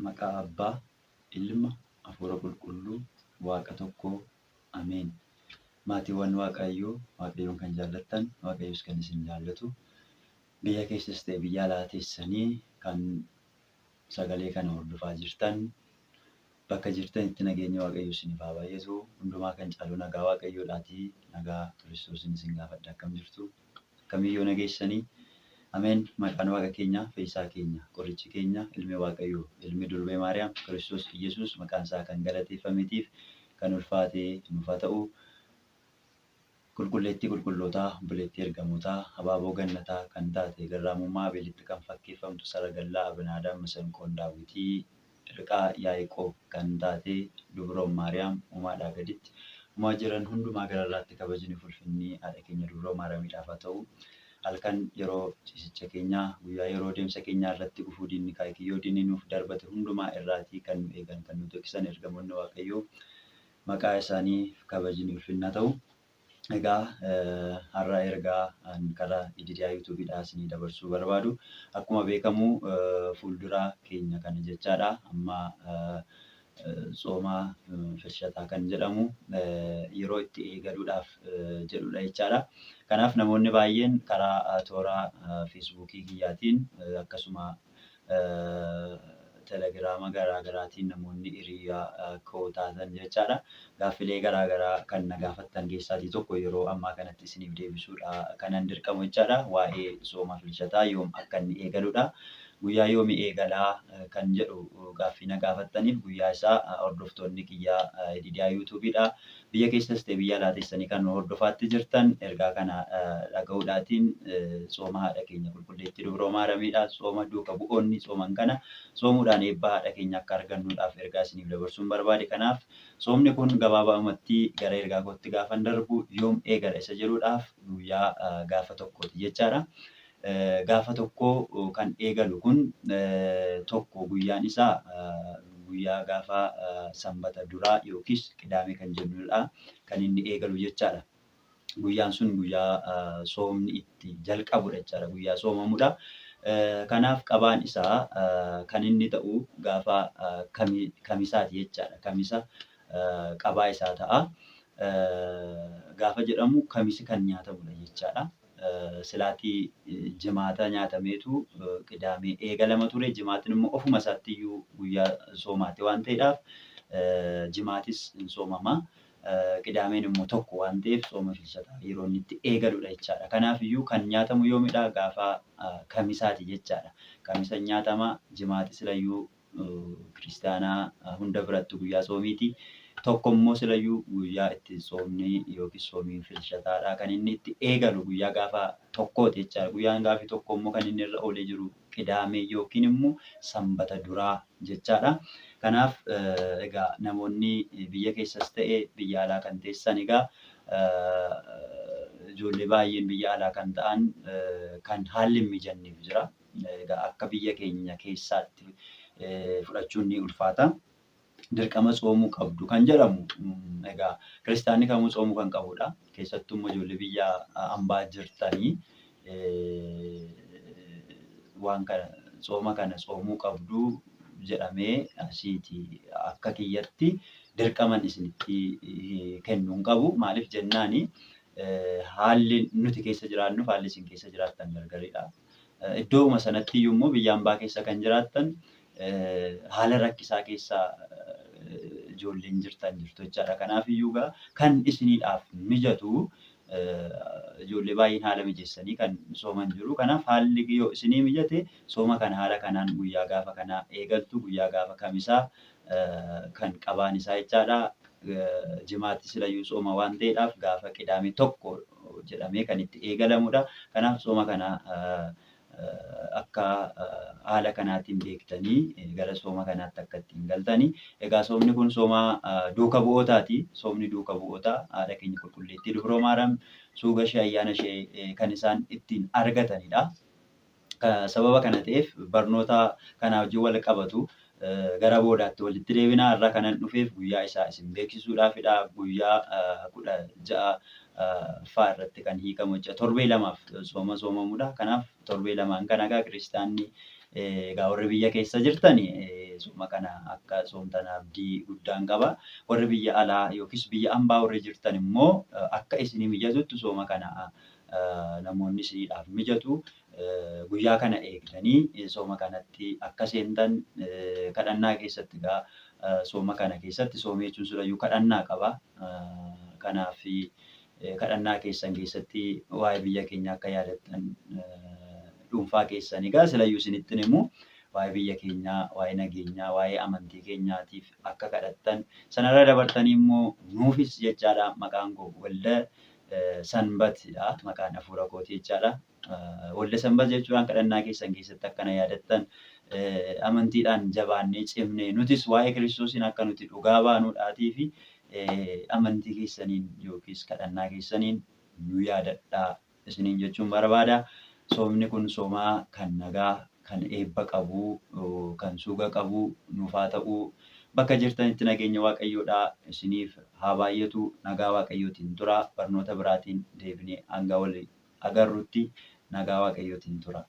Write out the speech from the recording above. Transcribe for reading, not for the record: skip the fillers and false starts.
Maqaa Abbaa, Ilma, Hafuura Qulqulluu, Waaqa tokkoo, Ameen. Maatiiwwan Waaqayyoo, Waaqayyoon kan jaallattan, Waaqayyos kan isin jaallatu, biyya keessas ta'e biyya alaa teessanii kan sagalee kana hordofaa jirtan, bakka jirtanitti nageenya Waaqayyoo isiniif haa baay'atu. Hundumaa kan caalu nagaa Waaqayyoodhaatii, nagaa Kiristoosiin isin gaafadha. Akkam jirtu? Akkamiyyoo nageessanii? Ameen. Maqaan Waaqa keenyaa, Fayyisaa keenya, Qorichi keenya, Ilmi Waaqayyoo, Ilmi Durbee Maariyaam, Kiristoos Iyyasuus maqaan isaa kan galateeffameetiif kan ulfaatee nuuf haa ta'u. Qulqulleettii qulqullootaa, obboleettii ergamootaa, abaaboo gannataa kan taate, garraamummaa Abeelitti kan fakkeeffamtu, saragallaa Abinaadaam, Masanqoon Daawitii, riqaa Yaaqoob kan taate, Dubroon Maariyaam, uumaadhaa gaditti uumaa jiran hundumaa gararraatti kabajni ulfinni haadha keenya Dubroo Maariyaamiidhaaf haa ta'u. Halkan yeroo ciisicha keenyaa, guyyaa yeroo deemsa keenyaa irratti gufuu diinni kaa'e, kiyyoo diinni nuuf darbate hundumaa irraatii kan nu eegan, kan nu tiksan ergamoonni Waaqayyoo maqaa isaanii kabajni ulfinni haa ta'u. Egaa har'a ergaa karaa Ididiyaa yuutuubiidhaa isinii dabarsuu barbaadu. Akkuma beekamu fuuldura keenya kana jechaadha. Amma tsooma filshataa kan jedhamu yeroo itti eegaluudhaaf jedhudha jechaadha. Kanaaf namoonni baay'een karaa toora feesbuukii kiyyaatiin akkasuma telegiraama garaa garaatiin namoonni hiriyaa koo taatan jechaadha. Gaaffilee garaa garaa kan na gaafattan keessaatii tokko yeroo ammaa kanatti isiniif deebisuudha kanan dirqamu jechaadha. Waa'ee tsooma filshataa yoom akka inni eegaludha. Guyyaa yoomi eegalaa kan jedhu gaaffii na gaafattaniif guyyaa isaa hordoftoonni kiyyaa Ididiyaa yuutuubiidha. Biyya keessas ta'e biyya alaa teessanii kan hordofaatti jirtan ergaa kana dhaga'uudhaatiin tsooma haadha keenya qulqulleettii Dubroo Maariyaamiidha. Tsooma duuka bu'oonni tsooman kana tsoomuudhaan eebba haadha keenya akka argannuudhaaf ergaa isiniif dabarsuun barbaade. Kanaaf tsoomni kun gabaabumatti gara ergaa kootti gaafan darbu yoom eegala isa jedhuudhaaf guyyaa gaafa tokkooti jechaadha. Gaafa tokko kan eegalu kun tokko guyyaan isaa guyyaa gaafa sanbata duraa yookiis qidaamee kan jennudha kan inni eegalu jechaadha. Guyyaan sun guyyaa soomni itti jalqabudha jechaadha. Guyyaa soomamudha. Kanaaf qabaan isaa kan inni ta'u gaafa kamisaati jechaadha. Kamisa qabaa isaa ta'a. Gaafa jedhamu kamisi kan nyaatamudha jechaadha. Silaatii jimaata nyaatameetu qidaamee eegalama ture. Jimaatiin immoo ofuma isaatti iyyuu guyyaa soomaati waan ta'eedhaaf jimaatis hin soomama. Qidaameen immoo tokko waan ta'eef tsooma filshataa yeroo inni itti eegaludha jechaadha. Kanaaf iyyuu kan nyaatamu yoomidha? Gaafa kamisaati jechaadha. Kamisa nyaatama, jimaati silayyuu kiristaanaa hunda biratti guyyaa soomiiti. Tokko immoo silayyuu guyyaa itti tsoomni yookiis soomiin filshataadha. Kan inni itti eegalu guyyaa gaafa tokkooti jechaadha. Guyyaan gaafi tokko immoo kan inni irra oolee jiru qidaamee yookiin immoo sanbata duraa jechaadha. Kanaaf egaa namoonni biyya keessas ta'e biyya alaa kan teessan egaa ijoollee baay'een biyya alaa kan ta'an kan haalli hin mijanneef jira. Egaa akka biyya keenya keessaatti fudhachuun ni ulfaata. Dirqama tsoomuu qabdu kan jedhamu egaa kiristaanni kamuu tsoomuu kan qabudha. Keessattuu immoo ijoollee biyya ambaa jirtanii waan kana tsooma kana tsoomuu qabdu jedhamee asiiti akka kiyyatti dirqaman isinitti kennuu hin qabu. Maaliif jennaani haalli nuti keessa jiraannuuf haalli isin keessa jiraattan gargaridha. Iddooma sanatti iyyuu immoo biyya ambaa keessa kan jiraattan haala rakkisaa keessa ijoolleen jirtan jirtu jechaadha. Kanaaf iyyuu egaa kan isiniidhaaf mijatu ijoollee baay'een haala mijeessanii kan sooman jiru. Kanaaf haalli yoo isinii mijate sooma kana haala kanaan guyyaa gaafa kanaa eegaltu, guyyaa gaafa kamisaa kan qabaan isaa jechaadha. Jimaatti silayyuu sooma waan ta'eedhaaf gaafa qidaamee tokko jedhamee kan itti eegalamudha. Kanaaf sooma kana akka haala kanaatiin beektanii gara sooma kanaatti akka ittiin galtanii. Egaa soomni kun sooma duuka bu'ootaati. Soomni duuka bu'ootaa haadha keenya qulqulleettii Dubroo Maariyaam suuga ishee ayyaana ishee kan isaan ittiin argatanidha. Sababa kana ta'eef barnoota kanaa wajjin wal qabatu gara boodaatti walitti deebina. Har'a kanan dhufeef guyyaa isaa isin beeksisuudhaafidha. Guyyaa 16 ffaa irratti kan hiikamu jecha torbee lamaaf sooma soomamudha. Kanaaf torbee lamaan kana egaa kiristaanni egaa warri biyya keessa jirtan Sooma kana akka soomtan abdii guddaan qaba. Warri biyya alaa yookiis biyya ambaa warri jirtan immoo akka isinii mijatutti sooma kana namoonni isiniidhaaf mijatu guyyaa kana eegdanii sooma kanatti akka seentan kadhannaa keessatti egaa sooma kana keessatti soomii jechuun surayyuu kadhannaa qaba. Kanaaf kadhannaa keessan keessatti waa'ee biyya keenyaa akka yaadattan dhuunfaa keessan egaa silayyuu isinittin himu waa'ee biyya keenyaa, waa'ee nageenyaa, waa'ee amantii keenyaatiif akka kadhattan sanarra dabartanii immoo nuufis jechaadha. Maqaan koo Walda Sanbatidha. Maqaan hafuura kooti jechaadha. Walda Sanbat jechuudhaan kadhannaa keessan keessatti akkana yaadattan amantiidhaan jabaannee cimnee nutis waa'ee Kiristoosiin akka nuti dhugaa baanuudhaatii fi amantii keessaniin yookiis kadhannaa keessaniin nu yaadadhaa isiniin jechuun barbaada. Soomni kun soomaa kan nagaa, kan eebba qabu, kan suuga qabu nuuf haa ta'u. Bakka jirtanitti nageenya Waaqayyoodhaa isiniif haa baay'atu. Nagaa Waaqayyootiin tura. Barnoota biraatiin deebinee hanga wal agarrutti nagaa Waaqayyootiin tura.